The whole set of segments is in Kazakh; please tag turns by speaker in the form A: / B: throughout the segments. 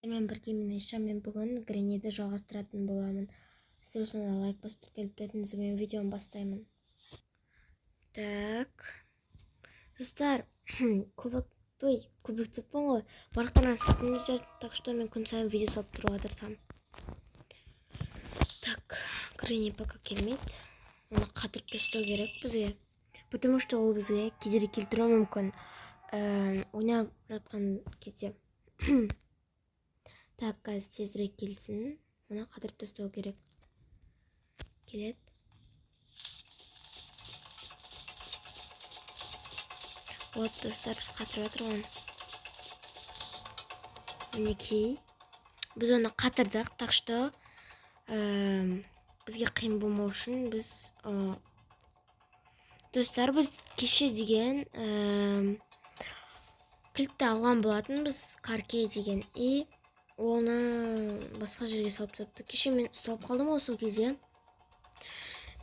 A: Сіздермен бірге мен Айша. Мен бүгін Гренниді жалғастыратын боламын. Сіздер осында лайк басып тіркеліп кетіңіз, мен видеоны бастаймын. Так. Достар, көбік той, көбік деппін ғой. Барлықтарыңыз күтіңіздер, так что мен күн сайын видео салып тұруға тырысамын. Так, Гренни пока келмейді. Оны қатырып тастау керек бізге. Потому что ол бізге кедергі келтіруі мүмкін. Ойнап жатқан кезде. Так, қазір тезірек келсін. Оны қатырып тастау керек. Келеді. Вот, достар, біз қатырып жатыр оны. Мінекей. Біз оны қатырдық, так что бізге қиын болмау үшін біз, достар, біз кеше деген кілтті алған болатынбыз, каркей деген, и оны басқа жерге салып тастапты. Кеше мен ұсталып қалдым ғой, сол кезде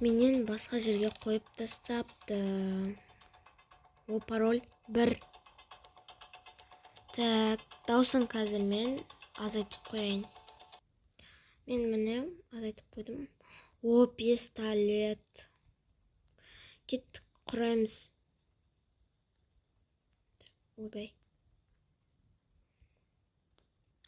A: менен басқа жерге қойып тастапты. О, пароль 1. Так, дауысын қазір мен азайтып қояйын. Мен міне азайтып қойдым. О, пистолет. Кеттік, құраймыз. Ойбай.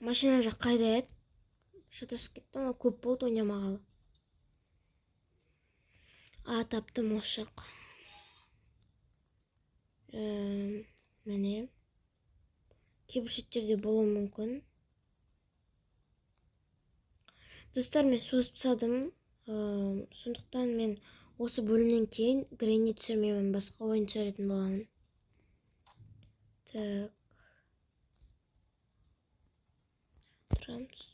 A: Машина жақ қайда еді? Шатасып кеттім ғой, көп болды ойнамағалы. А, таптым осы жақ. Міне. Кейбір шеттерде болуы мүмкін. Достар, мен созып тастадым. Сондықтан мен осы бөлімнен кейін Гренни түсірмеймін, басқа ойын түсіретін боламын. Так. Тұрамыз.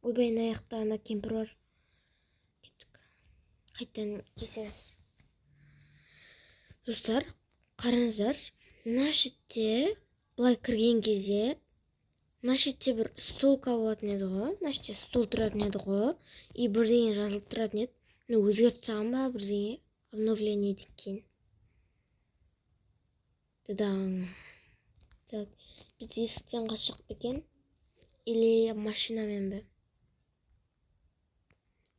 A: Ойбай, мына жақта ана кемпір бар. Кеттік. Қайтадан кесеміз. Достар, қараңыздар, мына шетте былай кірген кезде мына шетте бір столка болатын еді ғой, мына шетте стол тұратын еді ғой, и бірдеңе жазылып тұратын еді. Міне өзгертіп тастаған ба бірдеңе обновление ден кейін. Тадаң. Так, біз есіктен қашсақ па екен? Или машинамен бе?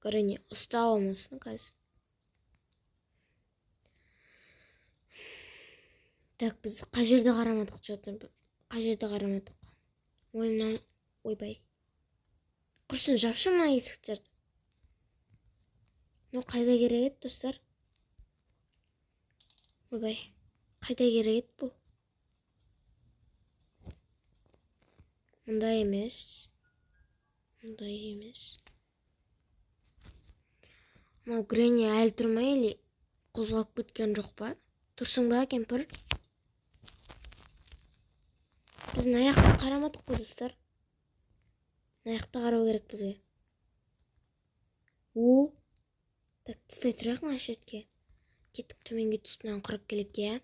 A: Гренни ұстап алмасын қазір. Так, біз қай жерде қарамадық, чё-то? Қай жерде қарамадық? Ойымнан, ойбай. Құрсын, жапшы мына есіктерді. Ну, қайда керек еді, достар? Ойбай, қайда керек еді бұл? Мында емес. Мында емес. Мынау Гренни әлі тұр ма или қозғалып кеткен жоқ па? Тұрсың ба, кемпір? Біз мына жақты қарамадық қой, достар. Мына жақты қарау керек бізге. О, так, тастай тұрайық мына шетке. Кеттік, төменге түсіп мынаны құрып келейік, иә.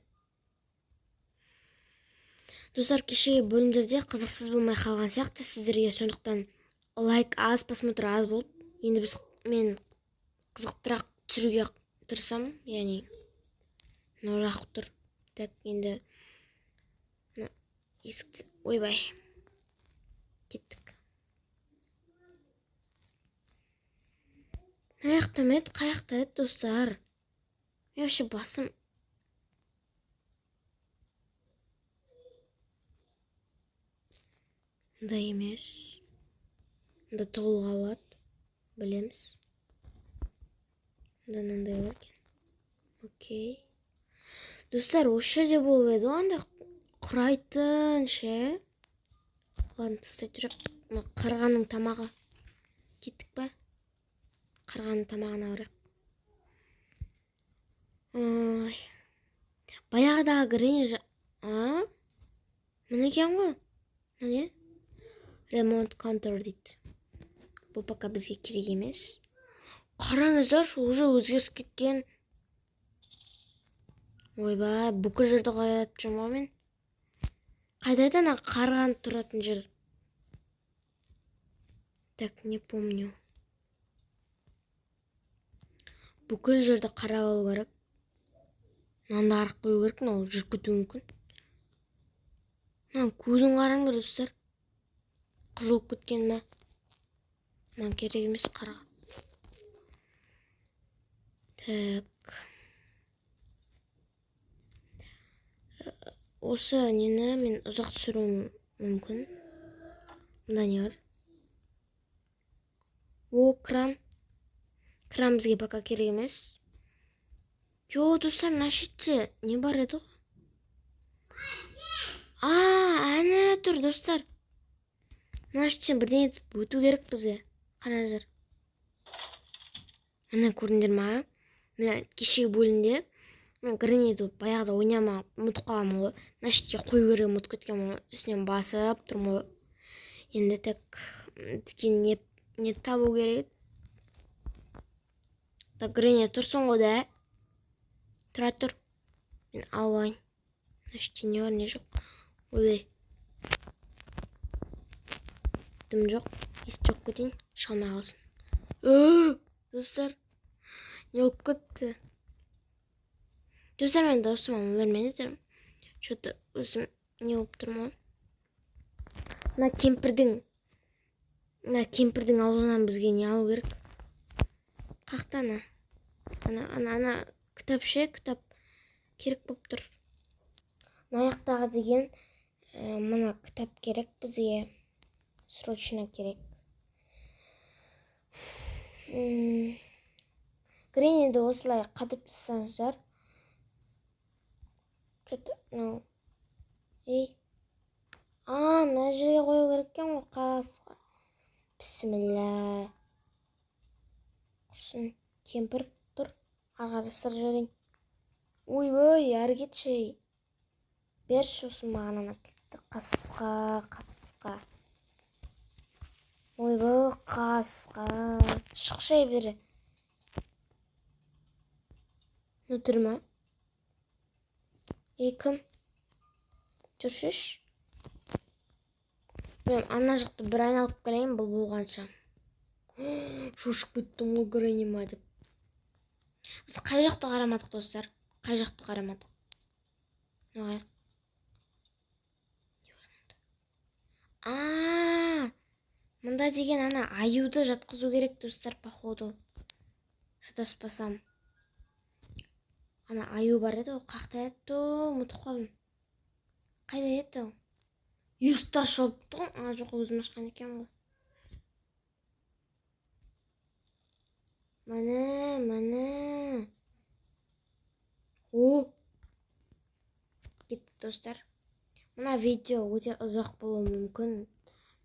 A: Достар, кешегі бөлімдерде қызықсыз болмай қалған сияқты сіздерге, сондықтан лайк аз, просмотр аз болды. Енді мен қызықтырақ түсіруге тырысамын, яғни мынау жақ тұр. Так, енді мына есікті, ойбай, кеттік. Мына жақта ма еді, қай жақта еді, достар? Мен вообще басым мында емес. Мында тығылуға болады, білеміз. Мында мынандай бар екен. Окей. Достар, осы жерде болып еді ғой, андай құрайтын ше. Ладно, тастай тұрайық. Мына қарғаның тамағы. Кеттік па? Қарғаның тамағына барайық. Ой. Баяғыдағы Гренни а? Міне екен ғой. Мына не? Ремонт контур дейді. Бұл пока бізге керек емес. Қараңыздаршы, уже өзгеріп кеткен. Ойбай, бүкіл жерді қарап жүрмін ғой мен. Қайда еді ана қарған тұратын жер? Так, не помню. Бүкіл жерді қарап алу керек. Мынаны да арық қою керек, мынау жүріп кетуі мүмкін. Мынаның көзін қараңдар, достар. Қызыл болып кеткен ме? Маған керек емес қарға. Так. Осы нені мен ұзақ түсіруім мүмкін. Мында не бар? О, кран. Кран бізге пока керек емес. Йо, достар, мына шетте не бар еді ғой? А, әне тұр, достар. Мына шеттен бірдеңе етіп өту керек бізге. Қараңыздар. Міне көрдіңдер ма? Мына кешегі бөлімде мен Гренниді баяғыда ойнамай ұмытып қаламын ғой. Мына шетке қою керек ұмытып кеткенмін ғой. Үстінен басып тұрмын ғой. Енді тек бізге не табу керек еді? Так, Гренни тұрсың ғой да? Тұра тұр. Мен алып алайын. Мына шетте не бар, не жоқ. Ой. Дым жоқ. Есік жауып кетейін. Шыға алмай қалсын. Достар. Не болып кетті? Достар, мен дауысыма бермеңіздер. Чё-то өзім не болып тұрмын ғой. Мына кемпірдің аузынан бізге не алу керек? Қақта ана. Ана кітап ше, кітап керек болып тұр. Мына жақтағы деген мына кітап керек бізге. Срочно керек. Гренниді осылай қатып тастаңыздар. Чё-то, мынау. Ей. А, мына жерге қою керек екен ғой, қасқа. Бісміллә. Құрсын, кемпір тұр. Ары қарай сырып жіберейін. Ойбай, ары кетші. Берші осы маған ана кілтті. Қасқа, қасқа. Ойбай, қасқа. Шықшы бері. Не тұр ма? Ей, кім? Жүршіш. Мен ана жақты бір айналып келейін, бұл болғанша. Шошып кеттім ғой, Гренни ма деп. Біз қай жақты қарамадық, достар? Қай жақты қарамадық? Мына қай? Не бар мұнда? А, мында деген ана аюды жатқызу керек, достар, походу. Шатаспасам. Ана аю бар еді ғой, қақта еді, ұмытып қалдым. Қайда еді ол? Есікті ашып алыпты ғой. А, жоқ, өзім ашқан екенмін ғой. Міне, міне. О! Кеттік, достар. Мына видео өте ұзақ болуы мүмкін.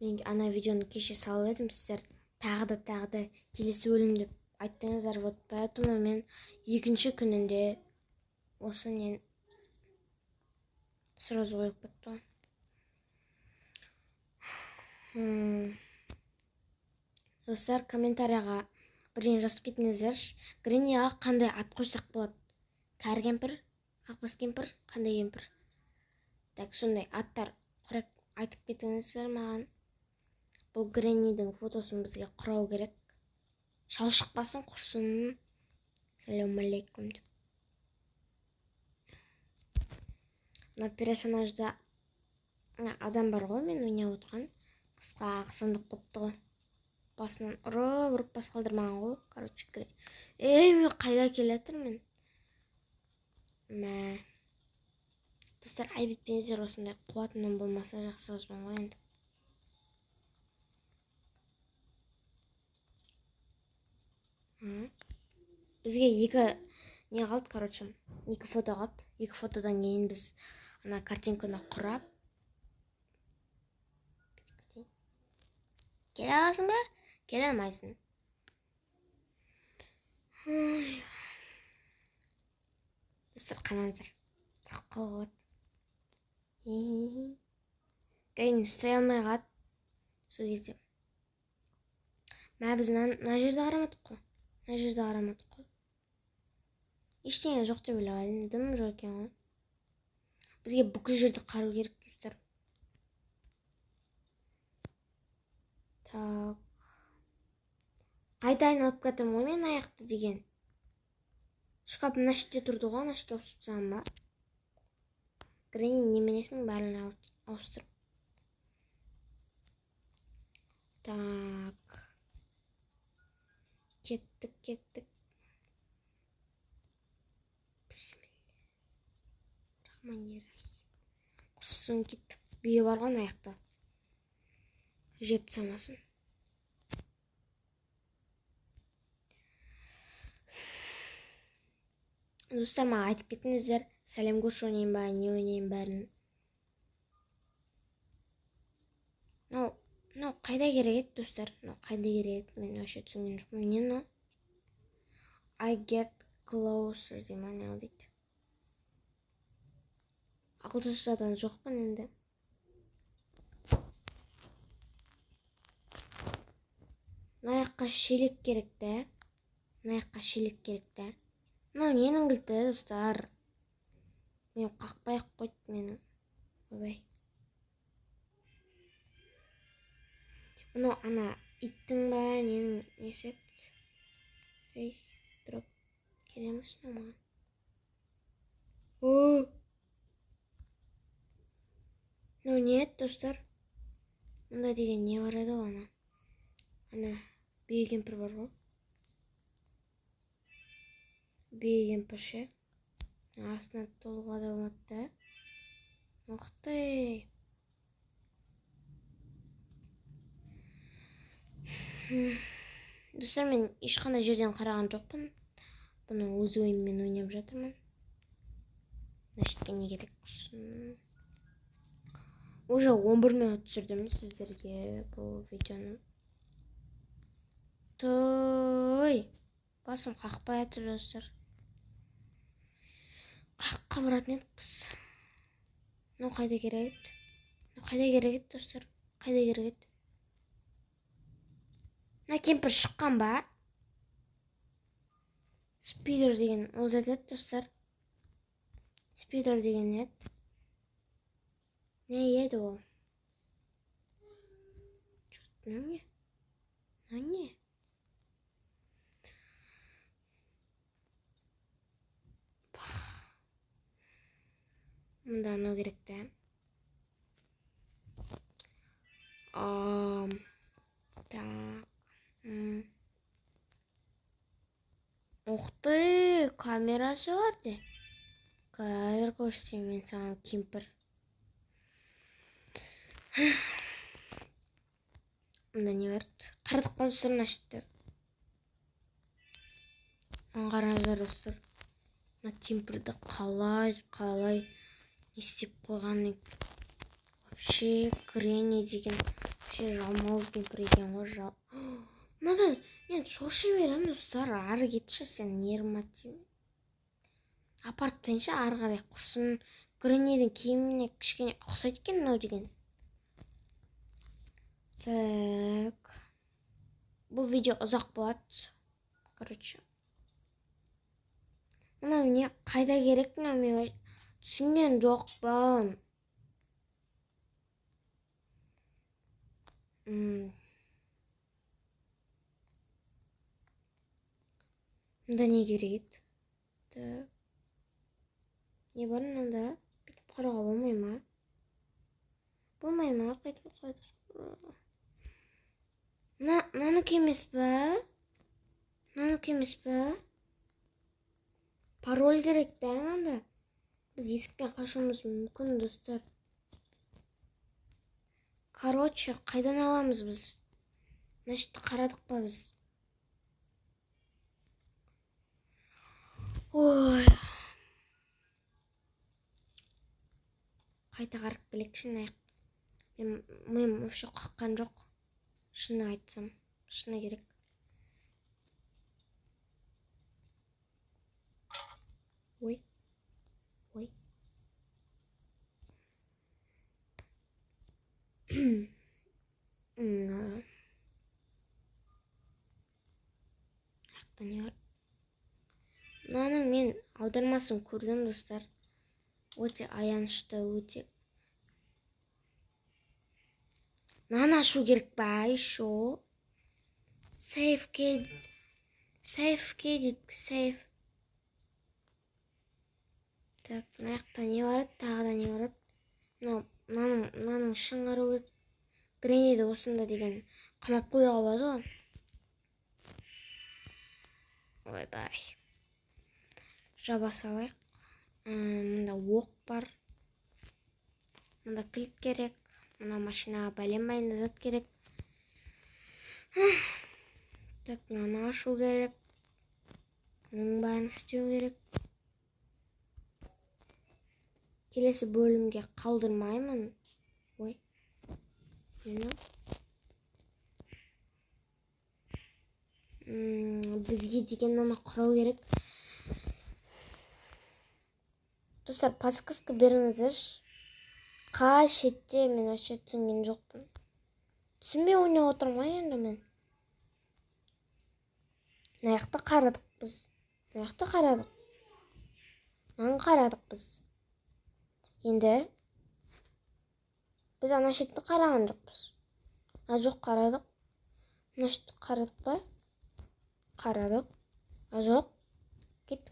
A: Мен ана видеоны кеше салып едім, сіздер тағы да, тағы да келесі бөлім деп айттыңыздар. Вот поэтому мен екінші күнінде осы нен сразу қойып кеттім. Достар, комментарияға бірдеңе жазып кетіңіздерші. Гренниға қандай ат қойсақ болады? Кәрі кемпір, қақпас кемпір, қандай кемпір? Так, сондай аттар құрап айтып кетіңіздер маған. Бұл Греннидің фотосын бізге құрау керек. Шал шықпасын, құрсын. Салам алейкум деп. Мына персонажда мына адам бар ғой, мен ойнап отқан. Қысқа сандық қопты ғой. Басынан ұрып, ұрып бас қалдырмаған ғой. Короче, ей, мен қайда келе жатырмын? Мә. Достар, айып етпеңіздер, осындай қуатыным болмаса жақсы қызбын ғой енді. Бізге екі не қалды, короче, екі фото қалды. Екі фотодан кейін біз ана картинканы құрап келе аласың ба? Келе алмайсың. Ой. Достар, қараңыздар. Тағып қалуға болады. Гренни ұстай алмай қалады сол кезде. Мә, біз мына жерді қарамадық қой. Мына жерді қарамадық қой. Ештеңе жоқ деп ойлап едім, дым жоқ екен ғой. Бізге бүкіл жерді қарау керек, достар. Так. Қайта айналып кетемін ғой мен аяқты деген. Шкаф мына жерде тұрды ғой, ана жерге ауысып тастаған ба? Гренни, неменесінің бәрін Ауыстырып. Так. Кеттік, кеттік. Бисмилля. Рахмани-рахим. Құрсын, кеттік. Бүйе бар ғой аяқта. Жеп тастамасын. Достар, маған айтып кетіңіздер, сәлем көрші ойнайын ба, не ойнайын бәрін. Мынау қайда керек еді, достар? Мынау қайда керек еді? Мен вообще түсінген жоқпын. Не мынау? I get closer деймін, не ал дейді. Ағылшыншадан жоқпын енді. Мына жаққа шелек керек та. Мына жаққа шелек керек та. Мынау ненің кілті, достар? Мен қақпай ақ қойды менің. Ойбай. Мынау ана иттің ба, ненің несі еді? Ей, дроп. Керек емес мынау маған. О! Мынау не еді, достар? Мында деген не бар еді ғой ана? Ана бүйе кемпір бар ғой. Бүйе кемпір ше. Астына толуға да болмады да. Ух ты! Достар, мен ешқандай жерден қараған жоқпын. Бұны өз ойыммен ойнап жатырмын. Мына жерге не керек? Уже 11 минут түсірдім сіздерге бұл видеоны. Той! Басым қақпай жатыр, достар. Қаққа баратын едік біз. Мынау қайда керек еді? Мынау қайда керек еді, достар? Қайда керек еді? Мына кемпір шыққан ба? Спидер деген ол зат еді, достар. Спидер деген еді. Не еді ол? Чё-то мынау не? Мынау не? Мында анау керек те. Так. Ух ты, камерасы бар де. Қазір көрсетемін мен саған, кемпір. Мында не бар? Қарадық па, достар, мына жерді? Қараңыздар, достар. Мына кемпірді қалай не істеп қойған? Вообще, Гренни деген вообще жалмауыз кемпір екен ғой, Мынадан мен шоши беремін, достар. Ары кетші сен, нервыма тиме. Апарып тастайыншы ары қарай, құрсын. Греннидің киіміне кішкене ұқсайды екен мынау деген. Так. Бұл видео ұзақ болады. Короче. Мынау не қайда керек мынау, мен түсінген жоқпын. Мында не керек еді? Так. Не бар мында? Бүйтіп қарауға болмай ма? Болмай ма? Қайтып қайтып. Мынанікі емес па? Мынанікі емес па? Пароль керек та мында. Біз есікпен қашуымыз мүмкін, достар. Короче, қайдан аламыз біз? Мына жерді қарадық па біз? Ой. Қайта қарап келейікші, мына жақ. Мен вообще қаққан жоқ. Шыны айтсам, шыны керек. Ой. Ой. Жақта не бар? Мынаның мен аудармасын көрдім, достар. Өте аянышты, өте. Мынаны ашу керек па еще? Сейф кей, сейф кей дейді, сейф. Так, мына жақта не бар еді? Тағы да не бар еді? Мынау, Мынаның ішін қарау керек. Гренниді осында деген қамап қоюға болады ғой. Ойбай. Жаба салайық. Мында оқ бар. Мында кілт керек. Мына машинаға бәленбай зат керек. Так, мынаны ашу керек. Оның бәрін істеу керек. Келесі бөлімге қалдырмаймын. Ой. Нені? Бізге деген мынаны құрау керек. Достар, подсказка беріңіздерші. Қай шетте мен вообще түсінген жоқпын. Түсінбей ойнап отырмын ғой енді мен. Мына жақты қарадық біз. Мына жақты қарадық. Мынаны қарадық біз. Енді біз ана шетті қараған жоқпыз. А жоқ, қарадық. Мына шетті қарадық па? Қарадық. А жоқ. Кеттік.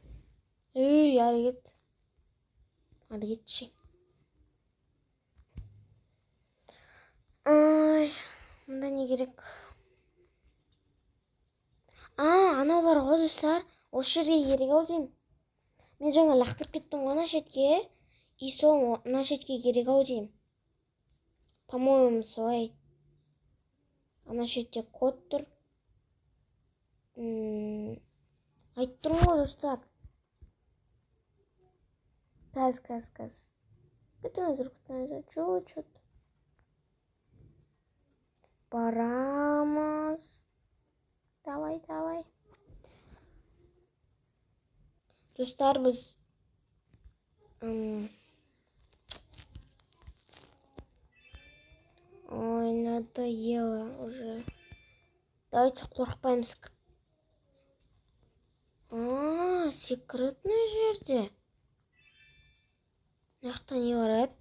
A: Ей, ары кет. Ары кетші. Ай, мында не керек? А, анау бар ғой, достар. Осы жерге керек ау деймін. Мен жаңа лақтырып кеттім ғой ана шетке. И сол мына шетке керек ау деймін. По-моему, солай. Ана шетте код тұр. Айтып тұрмын ғой, достар. Қазір, қазір, қазір. Күтіңіздер, күтіңіздер. Чуть-чуть. Барамыз. Давай, давай. Достар, біз ой, надоело уже. Давайте қорықпаймыз. А, секретный жерде. Мына жақта не бар еді?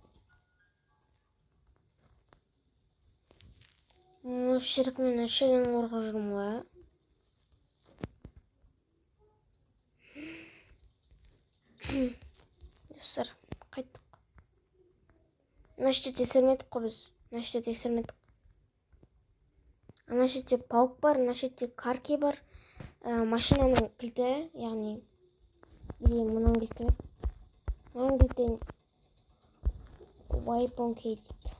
A: Шірік, мен осы жерден қорқып жүрмін ғой. Достар, қайттық. Мына жерде тексермедік қой біз. Мына жерде тексермедік. Ана жерде паук бар, мына жерде карки бар. Машинаның кілті, яғни или мынаның кілті ме? Мынаның кілті Weapon key дейді.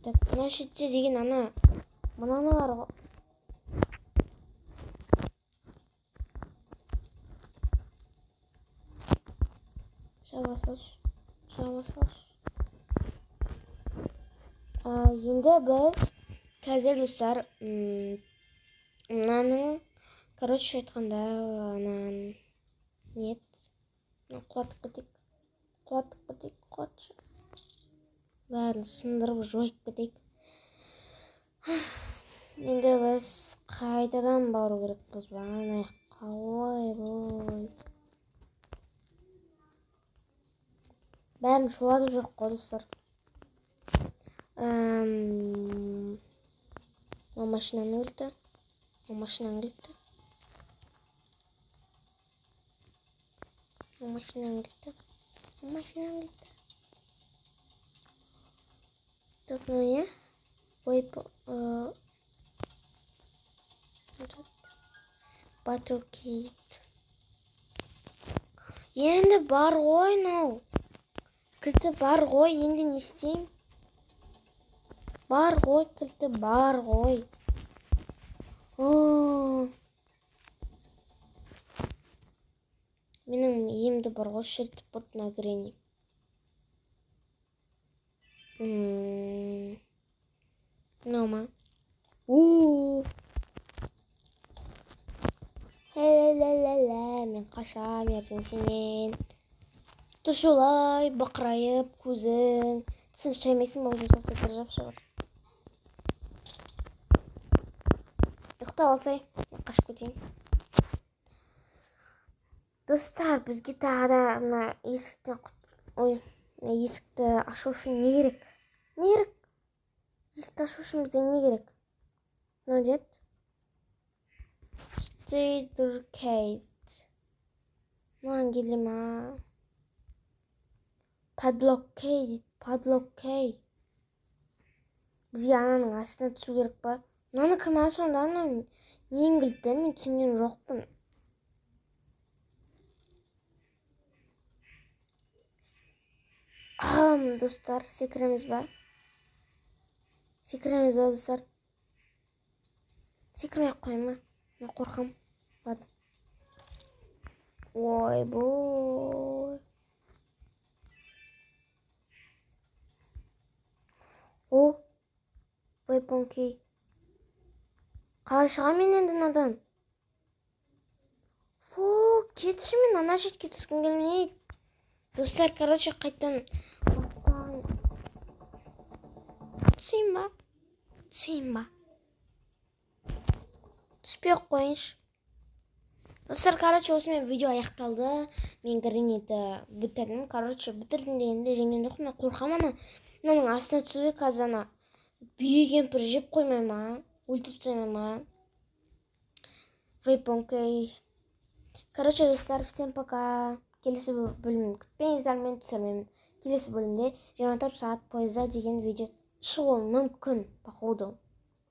A: Так, мына жерде деген ана мынаны бар ғой. Жаба салшы, жаба салшы. Енді біз қазір, достар, мынаның, короче айтқанда, ана не еді? Мына құлатып кетейік. Құлатып кетейік, құлатшы. Бәрін сындырып жойып кетейік. Енді біз қайтадан бару керекпіз ба? Ана жаққа. Ойбой. Бәрін шулатып жүрік қой, достар. Мынау машинаның кілті. Мынау машинаның кілті. Мынау машинаның кілті. Мынау машинаның кілті. Так, ну не? Ой, Battle Kit. Енді бар ғой мынау. Кілті бар ғой, енді не істеймін? Бар ғой, кілті бар ғой. О! Менің емді бар ғой, шертіп бұт на Гренни. Мынау ма? У! Ла-ла-ла-ла, мен қашам ертең сенен. Тұр солай, бақырайып, көзің. Тісін шаймайсың ба, өзің сасып тыржап шығар. Ұйықтап алсай, мен қашып кетейін. Достар, бізге тағы да мына есіктен ой, мына есікті ашу үшін не керек? Не керек? Есікті ашу үшін бізге не керек? Мынау не еді? Staircase. Мынаған келе ма? Padlock key дейді. Padlock key. Бізге ананың астына түсу керек па? Мынаны кім сонда? Анау ненің кілті? Мен түсінген жоқпын. Достар, секіреміз ба? Секіреміз ба, достар? Секірмей ақ қояйын ба? Мен қорқамын. Ладно. Ойбой. О, weapon key. Қалай шығамын мен енді мынадан? Фу, кетші, мен ана шетке түскім келмейді. Достар, короче, қайтадан түсейін ба? Түсейін ба? Түспей ақ қояйыншы. Достар, короче, осымен видео аяқталды. Мен Гренниді бітірдім. Короче, бітірдім дегенде жеңген жоқпын. Мен қорқамын ана мынаның астына түсуге. Қазір ана бүйе кемпір жеп қоймай ма? Өлтіріп тастай ма? Weapon key. Короче, достар, всем пока. Келесі бөлімін күтпеңіздер, мен түсірмеймін. Келесі бөлімде 24 сағат пойызда деген видео шығуы мүмкін, походу.